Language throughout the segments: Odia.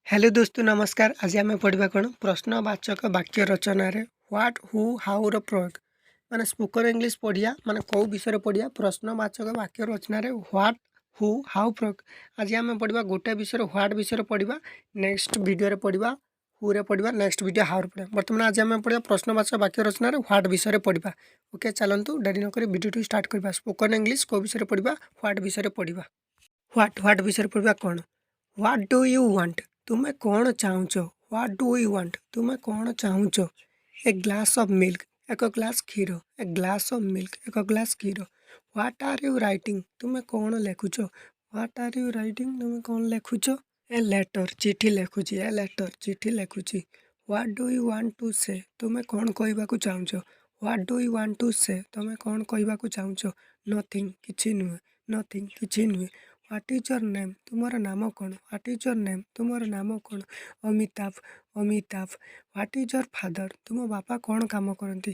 ହ୍ୟାଲୋ ଦୋସ୍ତ, ନମସ୍କାର। ଆଜି ଆମେ ପଢ଼ିବା କ'ଣ? ପ୍ରଶ୍ନବାଚକ ବାକ୍ୟ ରଚନାରେ what, ହୁ, ହାଉର ପ୍ରୟୋଗ। ମାନେ ସ୍ପୋକନ୍ ଇଂଲିଶ ପଢ଼ିବା ମାନେ କେଉଁ ବିଷୟରେ ପଢ଼ିବା? ପ୍ରଶ୍ନବାଚକ ବାକ୍ୟ ରଚନାରେ what, ହୁ, ହାଉ ପ୍ରୟୋଗ। ଆଜି ଆମେ ପଢ଼ିବା ଗୋଟେ ବିଷୟରେ, what ବିଷୟରେ ପଢ଼ିବା। ନେକ୍ସଟ ଭିଡ଼ିଓରେ ପଢ଼ିବା ହୁରେ ପଢ଼ିବା, ନେକ୍ସଟ ଭିଡ଼ିଓ ହାଉରେ ପଢ଼ିବା। ବର୍ତ୍ତମାନ ଆଜି ଆମେ ପଢ଼ିବା ପ୍ରଶ୍ନବାଚକ ବାକ୍ୟ ରଚନାରେ what ବିଷୟରେ ପଢ଼ିବା। ଓକେ, ଚାଲନ୍ତୁ ଡେରି ନକରି ଭିଡ଼ିଓଟି ଷ୍ଟାର୍ଟ କରିବା। ସ୍ପୋକନ୍ ଇଂଲିଶ କେଉଁ ବିଷୟରେ ପଢ଼ିବା? What ବିଷୟରେ ପଢ଼ିବା। What, what ବିଷୟରେ ପଢ଼ିବା କ'ଣ? What do you want? ତୁମେ କ'ଣ ଚାହୁଁଛ? What do you want? ତୁମେ କ'ଣ ଚାହୁଁଛ? A glass of milk. ଏକ ଗ୍ଲାସ୍ କ୍ଷୀର। A glass of milk. ଏକ ଗ୍ଲାସ୍ କ୍ଷୀର। What are you writing? ତୁମେ କ'ଣ ଲେଖୁଛ? What are you writing? ତୁମେ କ'ଣ ଲେଖୁଛ? A letter. ଚିଠି ଲେଖୁଛି। A letter. ଚିଠି ଲେଖୁଛି। What do you want to say? ତୁମେ କ'ଣ କହିବାକୁ ଚାହୁଁଛ? What do you want to say? ତୁମେ କ'ଣ କହିବାକୁ ଚାହୁଁଛ? ନଥିଙ୍ଗ। କିଛି ନୁହେଁ। ନଥିଙ୍ଗ। କିଛି ନୁହେଁ। What is your name? ତୁମର ନାମ କ'ଣ? What is your name? ତୁମର ନାମ କ'ଣ? Amitabh. Amitabh. What is your father? ତୁମ ବାପା କ'ଣ କାମ କରନ୍ତି?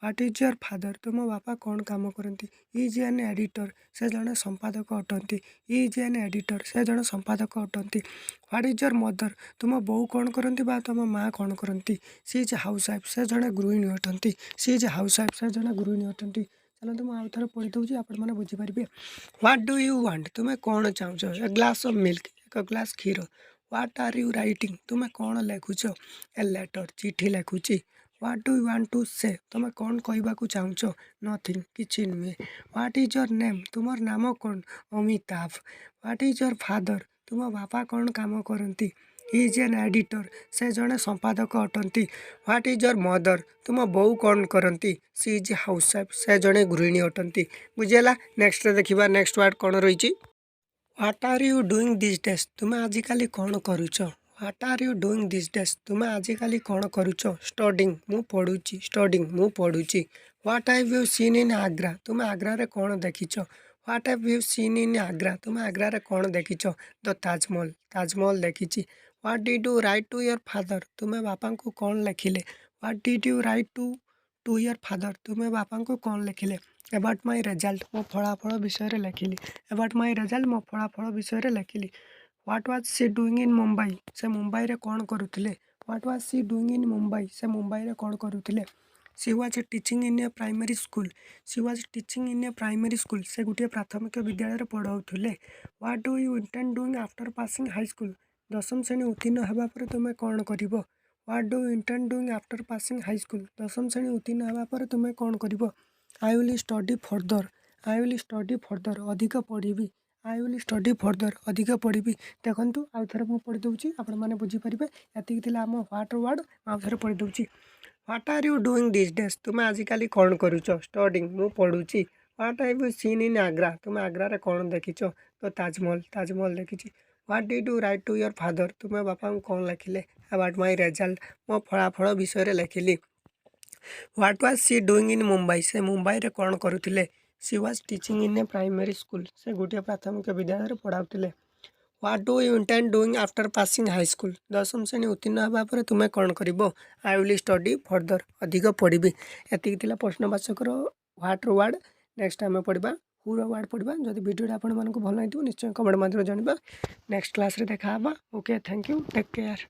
What is your father? ତୁମ ବାପା କ'ଣ କାମ କରନ୍ତି? Is an editor. ସେ ଜଣେ ସମ୍ପାଦକ ଅଟନ୍ତି। Is an editor. ସେ ଜଣେ ସମ୍ପାଦକ ଅଟନ୍ତି। What is your mother? ତୁମ ବୋଉ କ'ଣ କରନ୍ତି ବା ତୁମ ମା କ'ଣ କରନ୍ତି? She is housewife. ସେ ଜଣେ ଗୃହିଣୀ ଅଟନ୍ତି। She is housewife. ସେ ଜଣେ ଗୃହିଣୀ ଅଟନ୍ତି। ଚାଲନ୍ତୁ, ମୁଁ ଆଉ ଥରେ ପଢ଼ି ଦେଉଛି, ଆପଣମାନେ ବୁଝିପାରିବେ। What do you want? ତୁମେ କ'ଣ ଚାହୁଁଛ? A glass of milk. ଏକ ଗ୍ଲାସ୍ କ୍ଷୀର। What are you writing? ତୁମେ କ'ଣ ଲେଖୁଛ? A letter. ଚିଠି ଲେଖୁଛି। What do you want to say? ତୁମେ କ'ଣ କହିବାକୁ ଚାହୁଁଛ? ନଥିଙ୍ଗ। କିଛି ନୁହେଁ। What is your name? ତୁମର ନାମ କ'ଣ? Amitabh. What is your father? ତୁମ ବାପା କ'ଣ କାମ କରନ୍ତି? Is an editor. ସେ ଜଣେ ସମ୍ପାଦକ ଅଟନ୍ତି। What is your mother? ତୁମ ବୋଉ କ'ଣ କରନ୍ତି? She is housewife. ସେ ଜଣେ ଗୃହିଣୀ ଅଟନ୍ତି। ବୁଝିହେଲା? ନେକ୍ସଟ ଦେଖିବା, ନେକ୍ସଟ ୱାର୍ଡ଼ କ'ଣ ରହିଛି। What are you doing these days? ତୁମେ ଆଜିକାଲି କ'ଣ କରୁଛ? What are you doing these days? ତୁମେ ଆଜିକାଲି କ'ଣ କରୁଛ? ଷ୍ଟଡ଼ିଂ। ମୁଁ ପଢ଼ୁଛି। ଷ୍ଟଡ଼ିଂ। ମୁଁ ପଢ଼ୁଛି। What have you seen in Agra? ତୁମେ ଆଗ୍ରାରେ କ'ଣ ଦେଖିଛ? What have you seen in Agra? ତୁମେ ଆଗ୍ରାରେ କ'ଣ ଦେଖିଛ? The Taj Mahal. Taj Mahal ଦେଖିଛି। What did you write to your father? ତୁମେ ବାପାଙ୍କୁ କ'ଣ ଲେଖିଲେ? What did you write to your father? ତୁମେ ବାପାଙ୍କୁ କ'ଣ ଲେଖିଲେ? About my result. ମୋ ଫଳାଫଳ ବିଷୟରେ ଲେଖିଲି। About my result. ମୋ ଫଳାଫଳ ବିଷୟରେ ଲେଖିଲି। What was she doing in Mumbai? ସେ ମୁମ୍ବାଇରେ କ'ଣ କରୁଥିଲେ? What was she doing in Mumbai? ସେ ମୁମ୍ବାଇରେ କ'ଣ କରୁଥିଲେ? She was teaching in a primary school. She was teaching in a primary school. ସେ ଗୋଟିଏ ପ୍ରାଥମିକ ବିଦ୍ୟାଳୟରେ ପଢ଼ାଉଥିଲେ। What do you intend doing after passing high school? ଦଶମ ଶ୍ରେଣୀ ଉତ୍ତୀର୍ଣ୍ଣ ହେବା ପରେ ତୁମେ କ'ଣ କରିବ? What do you intend doing after passing high school? ଦଶମ ଶ୍ରେଣୀ ଉତ୍ତୀର୍ଣ୍ଣ ହେବା ପରେ ତୁମେ କ'ଣ କରିବ? I will study further. I will study further. ଅଧିକ ପଢ଼ିବି। I will study further. ଅଧିକ ପଢ଼ିବି। ଦେଖନ୍ତୁ, ଆଉ ଥରେ ମୁଁ ପଢ଼ି ଦେଉଛି, ଆପଣମାନେ ବୁଝିପାରିବେ। ଏତିକି ଥିଲା ଆମ ହ୍ୱାଟ୍ର ୱାର୍ଡ଼। ଆଉ ଥରେ ପଢ଼ି ଦେଉଛି। What are you doing these days? ତୁମେ ଆଜିକାଲି କ'ଣ କରୁଛ? ଷ୍ଟଡ଼ିଂ। ମୁଁ ପଢ଼ୁଛି। What have you seen in Agra? ତୁମେ ଆଗ୍ରାରେ କ'ଣ ଦେଖିଛ? ତ ତାଜମହଲ। ତାଜମହଲ ଦେଖିଛି। What did you write to your father? ତୁମେ ବାପାଙ୍କୁ କ'ଣ ଲେଖିଲେ? About my result. ମୋ ଫଳାଫଳ ବିଷୟରେ ଲେଖିଲି। What was she doing in Mumbai? ସେ ମୁମ୍ବାଇରେ କ'ଣ କରୁଥିଲେ? She was teaching in a primary school. ସେ ଗୋଟିଏ ପ୍ରାଥମିକ ବିଦ୍ୟାଳୟରେ ପଢ଼ାଉଥିଲେ। What do you intend doing after passing high school? ଦଶମ ଶ୍ରେଣୀ ଉତ୍ତୀର୍ଣ୍ଣ ହେବା ପରେ ତୁମେ କ'ଣ କରିବ? I will study further. ଅଧିକ ପଢ଼ିବି। ଏତିକି ଥିଲା ପ୍ରଶ୍ନବାଚକର ହ୍ୱାଟ୍ର ୱାର୍ଡ଼। ନେକ୍ସଟ ଆମେ ପଢ଼ିବା ହୁର ୱାର୍ଡ଼ ପଢ଼ିବା। ଯଦି ଭିଡ଼ିଓଟା ଆପଣମାନଙ୍କୁ ଭଲ ହେଇଥିବ, ନିଶ୍ଚୟ କମେଣ୍ଟ ମାଧ୍ୟମରେ ଜଣାଇବା। ନେକ୍ସଟ କ୍ଲାସ୍ରେ ଦେଖା ହେବା। Okay, thank you, take care.